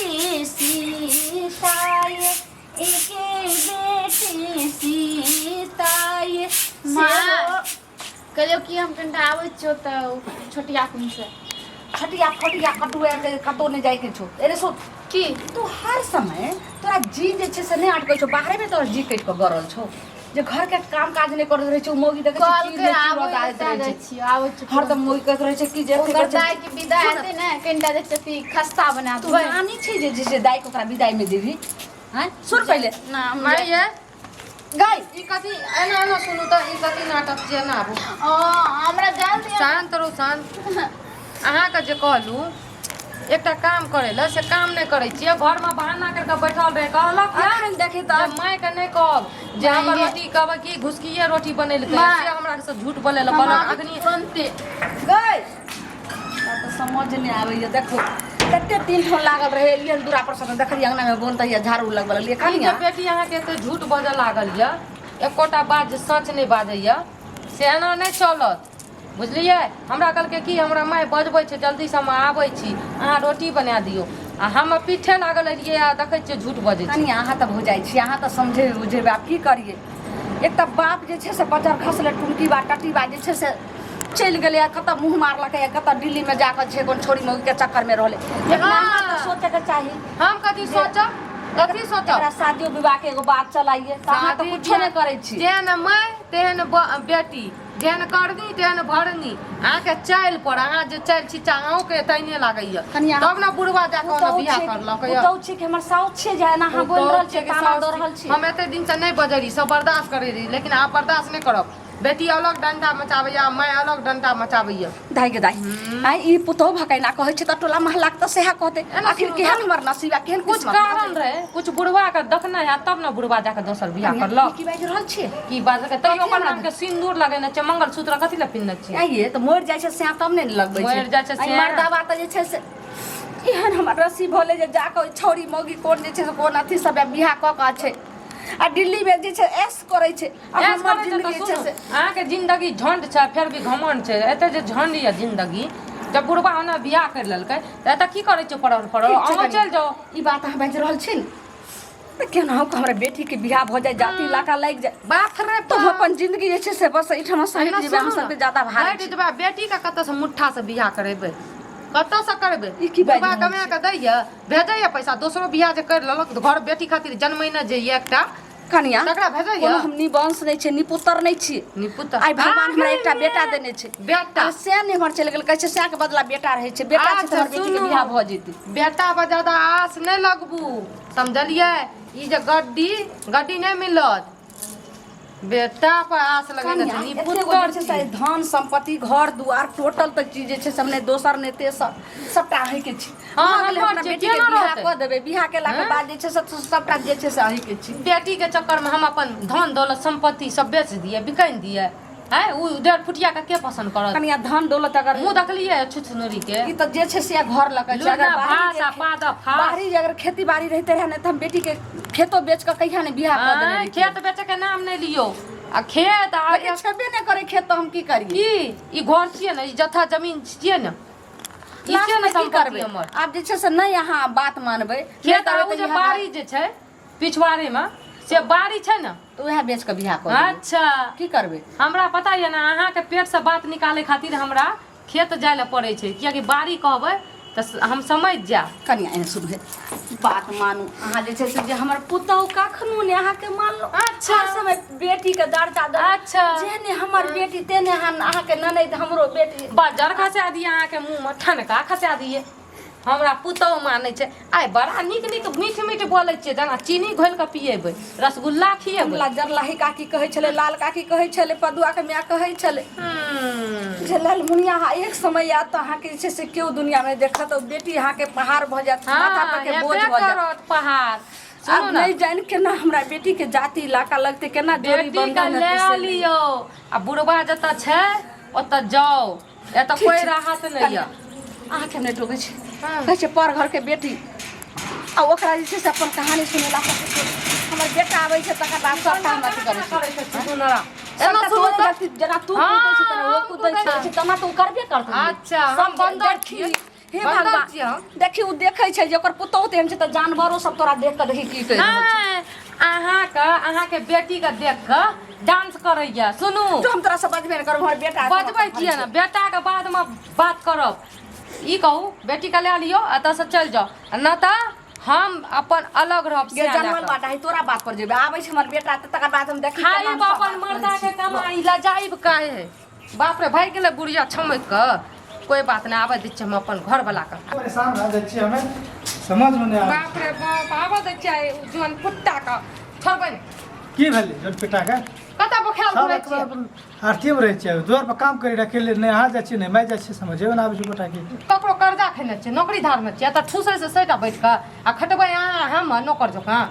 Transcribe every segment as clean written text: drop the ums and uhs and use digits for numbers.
बेटी सीता ये एके बेटी सीता ये। माँ कहलियौ कि हम कनिटा आबै छियौ तऽ छोटिया कुनसँ। छटिया फटिया कटुआ के कतौ नहि जाइके छौ। एरे सुन की तू हर समय तोरा जी जे छै से नहि अटकै छौ, बाहरे में तोरा जी कटि कऽ गरल छौ जे घर के काम काज नहि करैत रहै छै। ओ मौगी देखै कॉल छियै कर चीर आबै आबैत लए रहै जाइ छै छियौ, आबै छियौ। हरदम मौगी कहैत रहै छै कि जे अथी ओकर करै छै। दाइ के विदा हेतै ने, कनिटा जे छै अथी खस्ता बना तू देबै। नानी छै जे जे छै दाइ के ओकरा विदाई में देबही? हैं, सुन पहिले ना हम माय ये गई ई कथी एना एना सुनू तऽ ई कथी नाटक छै? एना आबू। ओ हमरा जान दिअ। शान्त रहू, शान्त। अहाँके जे कहलहुँ एकटा काम करै लए, से काम नहि करै छियै। घरमे बहाना करि कऽ बैठल रहै, कहलक ने अखन देखी तऽ जे मायके नहि कहब जे हमर माय। रोटी कहबै कि घुसकिए रोटी बनेलकै। माय। से हमरा से झूठ बोलै लए हम कहलक आबै अखनी तुरन्ते। गई तऽ समझ नहि आबैए। देखो कते दिन ठो लागल रहे, एलियन दूरा पर से देखलियै अंगना में बोन तहिया झाड़ू लगबऽ लगलियै। ई जे कनिया बेटी अहाँके एते झूठ बजऽ लागल यऽ, एकोटा बात जे सच नहि बाजैए, से एना नहि चलत, बुझलियै? हमरा कहलकै कि हमरा माय बजबै छै, जल्दीसँ हम आबै छी, अहाँ रोटी बना दियौ। आ हम पीठे लागल एलियै आ देखै छियै झूठ बजै छै। कनिया, अहाँ तऽ भौजाइ छी, अहाँ तऽ समझेबै बुझेबै। आब की करियै? एक तऽ बाप जे छै से बजर खसलै, टुनकी बा टटी बा जे छै से चलि गेलै आ कतऽ मुँह मारलकै आ कतऽ दिल्लीमे जाकऽ छै कोन छोरी मौगीके चक्करमे रहलै। लेकिन अहाँ तऽ सोचैके चाही। हम कथी सोचब? कथी सोचब? एकरा शादियो विवाहके एगो बात चलाइए तऽ अहाँ तऽ शादी कुछो नहि करै छी। जेहन माय तेहन बेटी, जेहन करनी तेहन भरनी। अहाँके चालि पर अहाँ जे चालि छिच्चा अहूँके तहिने लागैया। कनिया, तब ने बुढ़वा जाकऽ ओने पुतहु बियाह छियै करलक यऽ। पुतहु छियै कि हमर साउस छियै जे एना अहाँ बोलि रहल छियै, ताना दऽ रहल छियै? हम एते दिन से नहि बजै रही, सब बर्दाश्त करै रही, लेकिन आब बर्दाश्त नहि करब। बेटी अलग डंडा मचाबैया, माय अलग डंडा मचाबैया। दाइ गे दाइ, आइ ई पुतहु भकैना कहै छै तऽ टोला महल्ला के तऽ सएह कहतै। एना आखिर सुनू केहन तऽ। हमर नसीब आ केहन कुछ किस्मत कारण रहे, कुछ बुढ़वा के देखने हैत तब ने बुढ़वा जाके दोसर बियाह कनिया, करलक। ई की बाजि रहल छियै? की बाजलकै? तैयो कथी ओकर हमरा नाम के सिन्दूर लगेने छै, मंगलसूत्र कथी लए पिन्हने छियै? आइये तऽ मरि जाइ छै सएह तब ने लगबै छै। मरि जाइ छै आइ सएह। मर्दाबा तऽ जे छै से एहन हमर रसी भऽ जे जाकऽ ओहि छौरी मौगी कोन जे छै से कोन अथी सब बियाह कऽ कऽ छै आ दिल्लीमे जे छै ऐश करै छै आ ऐश हमर करै छै तऽ जिन्दगी छै सुनू, से अहाँके जिंदगी झंड छै, फेर भी घमंड छै। एते जे झंड यऽ जिंदगी, जब बुढ़बा ओना बियाह करि लेलकै तऽ एतऽ की करै छै पड़ल पड़ल? ठीक छै अहूँ कनिया। चलि जाउ। ई बात अहाँ बाजि रहल छी ने तऽ केनाहु कऽ हमरा बेटीके बियाह भऽ जाय, जाति इलाका लागि जाय बाप रे तऽ हम अपन जिंदगी जे छै से बस एहिठाम सहित एना जेबै। अहाँ सुनू ने, सबके ज्यादा भारी हटि छै। जेबै। बेटीके कतऽसँ मुट्ठासँ बियाह करेबै? कतऽसँ करेबै? ई की बाजि बुढ़बा रहल कमा कऽ दैए, भेजैए पैसा, दोसरो बियाह जे करि लेलक तऽ घर बेटी खातिर जनमैने जे यऽ एकटा कनिया, तकरा भेजैए? कोनो हम निवंश नहि छै, निपुत्र नहि छी। निपुत्र। आइ भगवान हमरा एकटा बेटा देने छै। बेटा आ सएह नहि हमर चलि गेल। कहै छै सएहके बदला बेटा रहै छै। बेटा छै तऽ अच्छा हमर बेटीके सुनू बियाह भऽ जेतै। बेटा पर ज्यादा आस नहि लगबू, समझलियै? ई जे गड्डी गड्डी नहि मिलत। बेटा पर आस लगेने कनिया, छै एते गो निपुत्र जे छै से छी। धन संपत्ति घर दुआर टोटल तऽ चीज जे छै से नहि दोसर नहि तेसर सबटा अहींके छी। हँ, भऽ गेलै, हमर अपना छै, बेटीके केना बियाह रहतै? कऽ देबै। बियाह केलाके हँ? बाद जे छै से सबटा जे छै से अहींके छी। बेटी के चक्कर में हम अपन धन दौलत संपत्ति सब बेच दिए, बिकनि दिए? हैं, उ डेढ़ फुटिया के के पसंद करत? कनिया, धन दौलत अगर मुंह देखलिए छुछुनरी के? ई तऽ जे छै से घर लऽ कऽ छै। अगर लुरना बाहरी भास आ पाद फास। बाहरी जे अगर खेती बाड़ी रहिते रहै ने तऽ हम बेटी के खेतो बेच कऽ कहिया ने बियाह कऽ देने आँय, रहितियै। खेत बेचे के नाम नहि लियौ आ खेत आ लेकिन छेबे नहि करै खेत तऽ हम की करियै? की ई घर छियै ने, ई जथा जमीन छियै ने, ई लास्ट छियै ने मे की संपत्ति करबै हमर। आब जे छै से नहि अहाँ बात मानबै, नहि खेत आ करबै उ तऽ जे इएह बाड़ी जे छै पिछवाड़े में, से बाड़ी छै ने, तऽ उएह बेच कऽ बियाह कऽ देबै। अच्छा, की करबै? हमरा पता यऽ ने, अहाँके पेटसँ बात निकालै खातिर हमरा खेत जाय लए पड़ै छै, कियाकि बाड़ी कहबै तऽ हम समझि जायब। कनिया, एहन सुनबै, बात मानू अहाँ जे छै से जे हमर पुतहु कखनो ने अहाँके मानलो। अच्छा। हर समय बेटीके दर्जा दे। अच्छा। जेहने हमर बेटी तेहने अहाँ अहाँके ननैद हमरो बेटी। बजर खसा दिए अहाँके मुँहमे, ठनका खसा दिए। हमरा पुतहु मानै छै। आइ बड़ा नीक नीक मीठ मीठ बोलै छियै, जेना चीनी घोलि कऽ पियेबै, रसगुल्ला खियेबै। कमला जरलाही काकी कहै छलै, लाल काकी कहै छलै, पदुआके माय कहै छलै जे लालमुनिया अहाँ एक समय आयत तऽ अहाँके जे छै से केओ दुनियामे देखत, ओ बेटी अहाँके पहाड़ भऽ जायत, माथा पर के हेबे बोझ भऽ जायत। करत पहाड़। आब सुनू ने, नहि जानि केना हमरा बेटीके जाति इलाका लगतै, केना जोड़ी बेटीके बंधन हेतै लए से नहि। लियौ आ बुढ़बा जतऽ छै ओतऽ जाउ, एतऽ ठीक कोई छै। राहत नहि यऽ। अहाँके हम नहि टोकै छी। हँ। कहै छै पर घरके बेटी आ ओकरा जे छै से अपन कहानी सुनेला पर हमर बेटा आबै छै तकर बाद सबटा हम अथी करै छी। करै छै छुछुनरा। सबटा एना सुनू तोरे तऽ गलती, जेना तू हँ, कूदै छै तेना ओ हम कूदै कूदै छै, तेना तऽ ओ करबे करतै। अच्छा, हम सब बन्दर देखी छियै। हे बंदर भगवान छियै हम। देखी उ देखै छै जे ओकर पुतोहु तेहन छै तऽ जानवरो सब तोरा देख कऽ देखी की कहि रहल छै नहि अहाँके अहाँके बेटीके देख कऽ डांस करैया सुनू जो हम तोरा से बजबे नहि करब हमर बेटा बजबै किया ने बेटाके बादमे बात करब ई कहू बेटीके लए लियौ एतऽ से चलि जाउ आ नहि तऽ हम अपन अलग रहब गे से लए जानवर कऽ। बाटा है तोरा बात पर जेबे आबै छै हमर बेटा तऽ तकर बाद हम देखी खाइब केना हम सब अपन बात करै मर्दा के छी। कमाई लजाइब काहे बाप रे भागि गेलै बुढ़िया छमकि कऽ कोई बात नहि आबै दै छियै हम अपन घर वाला के परेशान भए जाइ छियै हमे समझमे नहि आबै बाप रे बाप आबऽ दै छियै जन कुत्ता के छोड़बै नहि। की भेलै जन पिटाके कतऽ बोखार सब घुरै छियै आरतीमे रहै छियै दुआर पर काम करी अकेले नहि अहाँ जाइ छियै नहि मैं जाइ छियै समझेमे नहि आबै छै गोटाके ककरो कर्जा खेने छियै नौकरी धारने छियै तऽ ठूसै से सैटा बैठ कऽ आ खटबै अहाँ हम नौकर जकाँ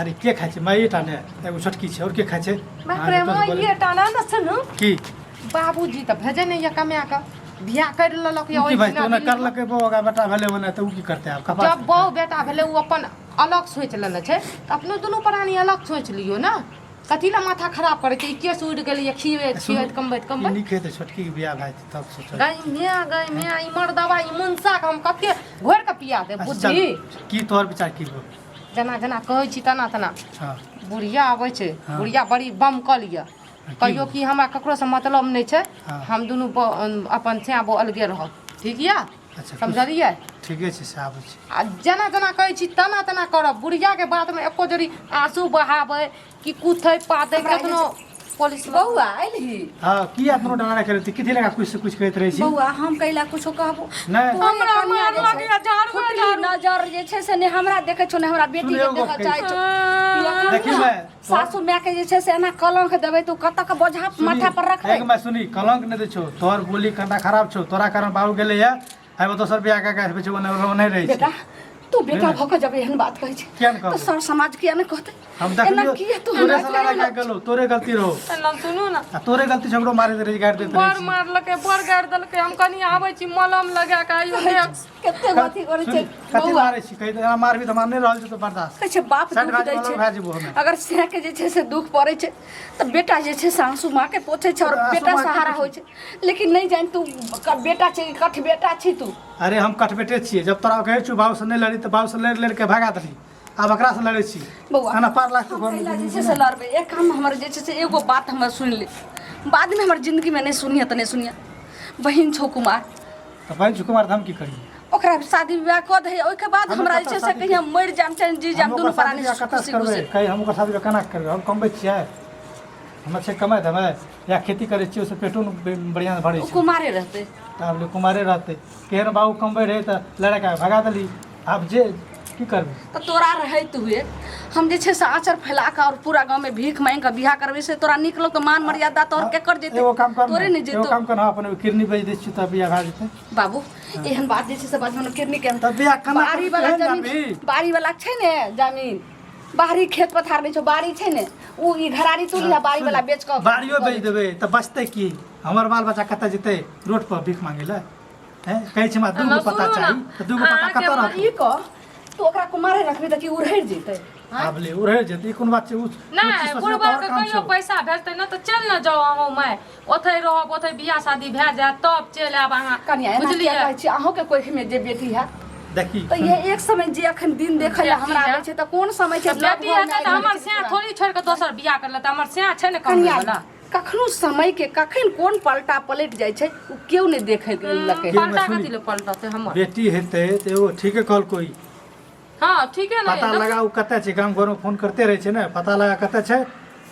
अरे के खाइ छै माइए टा ने एगो छोटकी छै आओर के खाइ छै बाप रे माइए टा ने ने सुनू की बाबूजी तऽ भेजै नहि यऽ कमाए कऽ बियाह करि लेलक यऽ की ओहि भाइ दिना तो ने दिल्लीमे। करलकै बौआ बेटा भेलै ओने तऽ ओ की करतै आब कपार जब बहु बेटा भेलै ओ अपन अलग सोचि लेने छै तऽ अपनो दुनू प्राणी अलग सोचि लियौ ने कथी लए माथा खराब करै छै ई केस उड़ि गेलैए खियैत खियैत कमबैत ई कमबैत नीक हेतै छोटकी के बियाह भए जेतै तब सोचब गै माय गै माय ई मर्दवा ई मुनसाके हम कते घोरि कऽ पिया देब अच्छा, बुद्धि चल, की तोहर विचार की हो जेना जेना कहै छी तेना तेना हँ बुढ़िया अबै छै हँ। बुढ़िया बड़ी बमकल यऽ की कहियो कि हमरा ककरोसँ मतलब नहि छै हँ। हम दुनू अपन सैं बो अलगे रहब ठीक यऽ अच्छा समझलियै ठीके छै से आबै छी आ जेना जेना कहै छी तेना तेना करब बुढ़ियाके बातमे एको जरी आँसू बहाबै कि कुथै पादै हमरा कखनो पुलिस बौआ अयलही हँ की अपनो डरा करैत कथी लगा कुछ से कुछ कहैत रहै छी बौआ हम कैला कुछो कहबो नहि तोरे हमरा कनिया जे मार छै, लगैया, झाड़ू, फुटली झाड़ू। नजर जे छै से ने हमरा देखै छौ ने हमरा बेटी सुन के एगो देखऽ गप चाहै छौ देखी मैं सासु माय के जे छै से एना कलंक देबै तऽ कतऽ के बोझा माथा पर रखबै एक मैं सुनी कलंक नहि दै छौ तोहर बोली कनिटा खराब छौ तोरा कारण बाबू गेलै या आइ दोसर बियाह कए के आबै छौ ओने ओने रहै छै बेटा तू बेटा नहि। भऽ कऽ जब एहन बात कहै छै किया ने तऽ कहबै? सर समाज किया ने कहतै हम एना देखलियो किया तू तोरे हमरा से लड़ाई कए गेलौ तोरे गलती रहो एना सुनू ने आ तोरे गलती से ओकरो मारे रहै गारि दैत बड़ रहै मारलकै बड़ गारि देलकै हम कनि आबै छी मलम लगा कऽ आइयो देख कते अथी करै छै सुनी, कथी बौआ मारै छी कहि एना मारबी तऽ हमरा नहि रहल छै तऽ बर्दाश्त कहै छै बाप साठि दुख भए दै जेबो, छै भए जेबो हमे। अगर सएह के जे छै से दुख पड़ै छै तऽ बेटा जे छै से आँसू माँ के पोछै छै आओर आँसू बेटा माँ के सहारा होइ छै लेकिन नहि जानि तू बेटा छै कि कठ बेटा छी तू अरे हम कटबेटे छियै जब तोरा कहै छियौ बाबू से नहि लड़ी तऽ बाबू से लड़ि लड़ि के भगा देली आब एकरा से लड़ै छी बौआ एना पार लागतौ हम घरमे कैला जे छै से लड़बै एक काम हमर जे छै से एगो बात हमर सुनि ले बादमे हमर जिन्दगीमे नहि सुनिहे तऽ नहि सुनिहे बहिन छौ कुमार तऽ बहिन कुमार तऽ हम की करियै ओकरा शादी विवाह कऽ दही ओहिके बाद हम हमरा जे कतऽ छै से शादी कहिया मरि जाम चाहे जी जाम हम दुनू ओकर शादी प्राणी बियाह कतऽ खुशी करबै खुशी कही हम ओकर शादी बियाह केना करबै हम कमबै छियै हमरा छै कमाइ देबै या खेती करै छियै ओहिसँ पेटो ने बढ़िआँ भरै ओ छै कुमारे रहतै तऽ आब कुमारे रहतै केहन बाबू कमबै रहै तऽ लड़ाके भगा देली आब जे की करबै तऽ तोरा रहैत हुए हम जे छै से आँचर फैला कऽ आओर पूरा गाँवमे भीख माँगि कऽ बियाह करबै से तोरा नीक लगतौ मान मर्यादा तोहर केकर जेतै एगो काम कर तोरे नहि एगो जेतौ काम कर अपन एगो किडनी बेच दै छियै तऽ बियाह भए जेतै बाबू एहन बात जे छै से बचपन में किडनी के तऽ बियाह केना बाड़ी वाला केहन जमीन जाबही? बाड़ी वाला छै ने जमीन बाहरी खेत पथार नहि छौ बाड़ी छै ने ओ ई घरारी तू लिहा बाड़ी वाला बेच कऽ बाड़ियो बेच देबै तऽ बचतै की हमर बाल बच्चा कतऽ जेतै रोड पर भीख मांगे लए हैं कहै छै हमरा दूगो सुनू पता ने, चाही तऽ दूगो पता अहाँके कतऽ रहतै ई कह तू ओकरा कुमारे रखबी तऽ की उड़हरि जेतै आब ले उड़ै जेतै ई कोन बात छै उ नहि बुढ़बा के कहियो पैसा भेजतै ने तऽ चलि ने जाउ अहूँ माय ओतहि रहब ओतहि बियाह शादी भए जायत तब चलि आयब अहाँ कनिया एना किया बुझलियै कहै छी अहूँके कोखिमे जे बेटी है देखी तऽ इएह एक समय जे अखन दिन देखै लए हमरा आबै छै तऽ कोन समय छै तऽ बेटी हेतै तऽ हमर सैं थोड़ी छोड़ि कऽ दोसर बियाह कर लेतै हमर सैं छै ने कमबै कनिया वाला कखनो समय के कखन कोन पलटा पलटि जाइ छै ओ केओ नहि देखै लकै के पलटा सुनी। कथी लए पलटतै हमर बेटी हेतै तऽ एगो ठीके कहल कोई हँ ठीके ने पता लगा ओ कतऽ छै गाम घरमे फोन करते रहै छै ने पता लगा कतऽ छै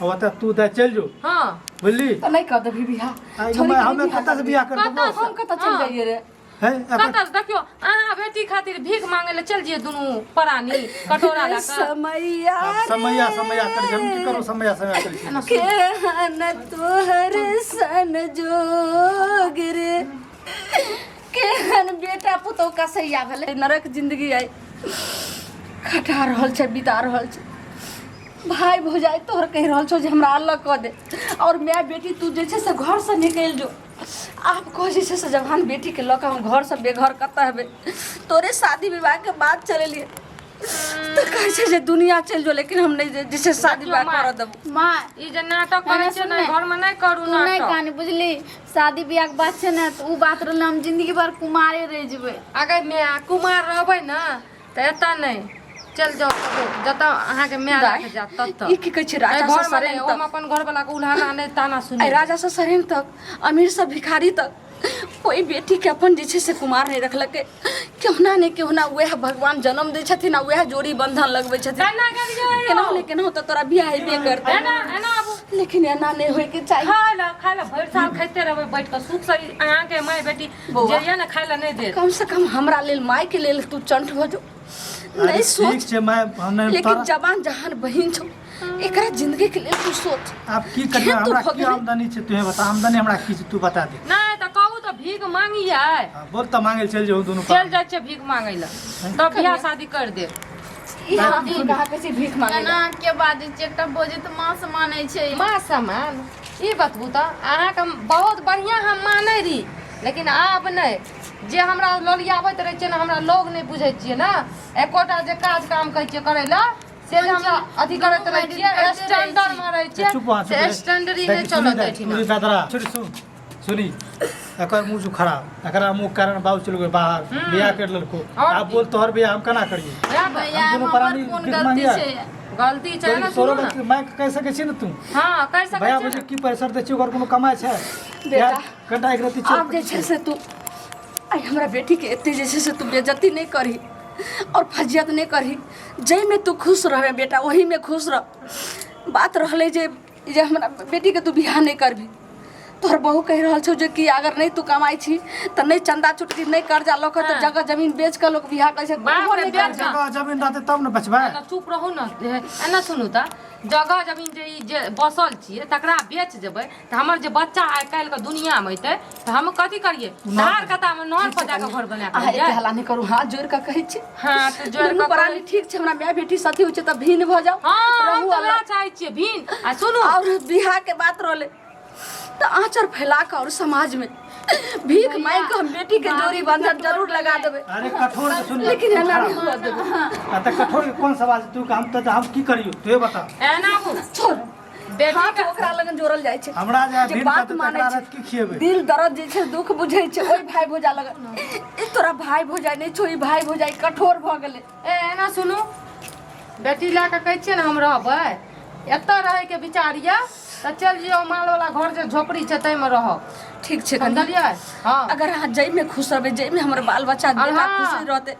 आ ओतऽ तू दए चलि जो हँ बुझली तऽ नहि कऽ देबही बियाह आइ छोड़ी के हमे बियाह कतऽ से बियाह कर कतऽ देबो से? हम कतऽ चलि हँ। जाइए रे है एखन कतऽ से देखियौ अहाँ बेटी खातिर भीख मांगे लए चलि जइयै दुनू प्राणी कटोरा लए कऽ समैया आब समैया समैया करै छै हम की करू समैया समैया करै छै केहन तोहर सन जोग रे केहन बेटा पुतोह कसैया भेलै नरक जिंदगी आइ खटा रहल छै बिता रहल छै भाय भौजाइ तोहर कहि रहल छौ जे हमरा अलग कऽ दे आओर माय बेटी तू जे छै से घरसँ निकलि जो आब कह जे छै से जवान बेटीके लऽ कऽ हम घरसँ बेघर कतऽ हेबै तोरे शादी विवाहके बाद चलेलियै। तऽ कहै छै जे दुनिया चलि जो लेकिन हम नहि जे जे छै शादी देखियौ बियाह माँ। करऽ देबो माँ ई जे नाटक करै एना छियै सुन ने ने। घरमे नहि करू तू नहि नाटक कान बुझली शादी बियाह के बात छै ने तऽ उ बात रहलै हम जिंदगी भर कुमारे रहि जेबै अगर माय कुमार रहबै ने तऽ एतऽ नहि चलि जाउ कतौ, जतऽ अहाँके माय दाइ, लऽ कऽ जायत ततऽ ई की कहै छै एहि राजा से घरमे नहि सरेन ओहिमे तक अपन घरवला के उल्हाना नहि ताना आइ सुनै राजा से सरेन तक अमीर से भिखारी तक कोई बेटी के अपन जे छै से कुमार नहि रखलकै केहुना ने केहुना वएह भगवान जन्म दै छथिन आ वएह जोड़ी बंधन लगबै छथिन केना गेलियै केनाहु ने केनाहु तऽ तोरा बियाह हेबे करतै एना एना आबू लेकिन एना नहि होइके चाही खाय लए खाय लए भरि साल खाइते रहबै बैठ कऽ सुख से अहाँके माय बेटी बौआ। जे यऽ ने खाय लए नहि देत कम से कम हमरा लेल माय के लेल तू चंठ भऽ जो अरे नहीं सोच ठीक छै माय हम नहि लेकिन तोरा जवान जहान बहिन छौ एकरा जिंदगी के लेल तू सोच आब की करियै केहन तू हमरा भऽ की गेलै? आमदनी छै तूहे बता आमदनी हमरा की छै तू बता दे नहि तऽ कहू तऽ भीख मांगियै हाँ, बोल तऽ मांगे चलि जाउ दुनू चलि जाइ छियै भीख मांगै लए तब बियाह शादी कर देब ई हम कहाँ कहै छै भीख मांगे केना के बाजै छै एकटा बजै तऽ माँ से मानै छै माँ समान ई बतबू तऽ अहाँके हम बहुत बढ़िआँ हम मानै रही लेकिन आब नहि जे हमरा लोलियाबैत रहै छियै ने हमरा लोग नहि बुझै छियै ने एकोटा जे काज काम कहै छियै करै लए से जे हमरा अथी करैत रहै छियै स्टैंडर्डमे रहै छियै चुप वहाँ से स्टैंडर्ड ही नहि चलत एहिठिना बेदरा सुन सुन सुनी एकर मुँह जो खराब एकरा मुँह कारण बाबू चलि गेल बाहर बियाह कर लेलको और आब बोल तोहर बियाह हम केना करियै वएह बात। भैया हम दुनू हमर प्राणी कोन भीख गलती मांगिया। छै गलती छै ने तोरो सुनू ने गलती माय के कहि सकै छी ने तू हँ कहि सकै भैया छियै बुझी ने। की प्रेशर दै छी ओकर कोनो कमाइ छै बेटा, यार, कनिटा एक रत्ती चोट आब जे छै से तू आइ हमरा बेटीके एते जे छै से तू बेज्जती नहि करही आओर फजियत नहि करही जाहिमे तू खुश रहबे बेटा ओहीमे खुश रह बात रहलै जे जे हमरा बेटीके तू बियाह नहि करबही तोहर बहू कहि रहल छौ जे कि अगर नहि तू कमाइ छी तऽ नहि चन्दा चुटकी नहि कर्जा लऽ कऽ तऽ जगह जमीन बेच कऽ लोक बियाह करै छै बाप ओहो रे, नहि बेच करबही। जगह जमीन रहतै तब ने बचबै एना चुप रहू ने एना सुनू तऽ जगह जमीन जे ई जे बसल छियै तकरा बेच जेबै तऽ हमर जे बच्चा आइ काल्हिके दुनियामे अयतै तऽ हम कथी करियै धार कतामे नहर पर जाकऽ घर बना अहाँ कऽ एते हल्ला नहि करू हाथ जोड़ि कऽ कहै छी हँ तऽ जोड़ि दुनू कऽ प्राणी ठीक छै हमरा माय बेटी साथी होइ छै तऽ भिन्न भऽ जाउ हँ हम रहू तऽ अलग। वएह चाहै छियै भिन आ सुनू और बियाह के बात रहले तऽ आँचर फैला कऽ और समाज में भीख मांगि कऽ हम बेटी के जोड़ी बंधन जरूर लगा देबै अरे कठोर के सुन लेकिन एना नहि हुअ देबै आ तऽ कठोर के कोन सवाल छै? तू के हम तऽ हम की करियौ तू बता एना छोड़ बेटी हाथ ओकरा लगन जोड़ल जाइ छै हमरा जे जे भिन बात करतै मानै तकरा छै रात की खिएबै दिल दर्द जे छै दुख बुझै छै ओहि भाय भौजा लगन ई तोरा भाय भौजाइ नहि छौ ई भाय भौजाइ कठोर भऽ गेलै ए एना सुनू बेटी लए कऽ कहै छियै ने हम रहबै एतऽ रहैके विचार यऽ तऽ चलि जइयौ मालवला घर जे झोपड़ी छै ताहिमे रहब ठीक छै कनिया समझलियै हँ अगर अहाँ जाहिमे खुश रहबै जाहिमे हमर बाल बच्चा और बेटा हाँ। खुशी रहतै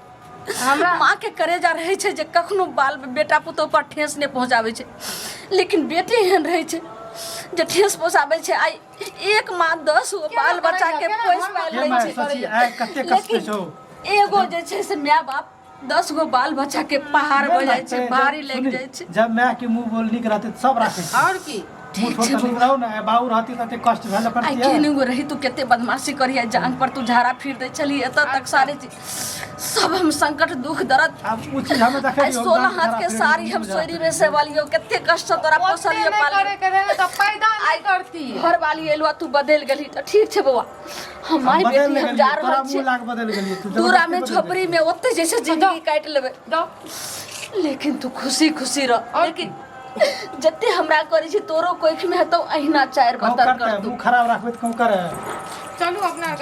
हमरा माँ के करेजा रहै छै जे कखनो बाल बेटा पुतोह पर ठेस नहि पहुँचाबै छै लेकिन बेटे एहन रहै छै जे ठेस पहुँचाबै छै आइ एक माँ 10 गो बाल बच्चा के केना पोसि घरमे पालि हे लै माय छै सची आइ कते कष्ट लेकिन छौ एगो जे छै से माय बाप 10 गो बाल बच्चा के पहाड़ भऽ जाइ छै भारी लागि जाइ छै जब माय के मुंह बोल नीक रहते तऽ सब राखै छै आओर की मुंह छोड़ कऽ नीक रहो ने बाबू रहती तऽ एते कष्ट भेल आइ करती केहन गो रही तू कते बदमाशी करिहे जांग पर तू झाड़ा फिर दै छली एतऽ तक सारे चीज सब हम संकट दुख दर्द आब ओ चीज हमे देखै आइ 16 हाथ के साड़ी हम सोरी में से वालियो कते कष्ट से तोरा ओते पोसलियो नहि पालियो करे के रहे तऽ पैदा नहि करती घर वाली एलुआ तू बदलि गेलही तऽ ठीक छै बौआ हम माय बदल बेटी हम जा गेलियै तोरा रहल मुंह छी लाग बदल गेलियै तू दूरा में जबरदस्ती बदलि झोपड़ी में ओते जैसे जिंदगी काटि लेबै दो लेकिन तू खुशी खुशी रह लेकिन जते हमरा करै छी तोरो कोखि में हेतौ अहिना चारि कहूँ बतर करतै करतौ मुँह खराब राखबै तऽ कहूँ करे चलू अपना आरके।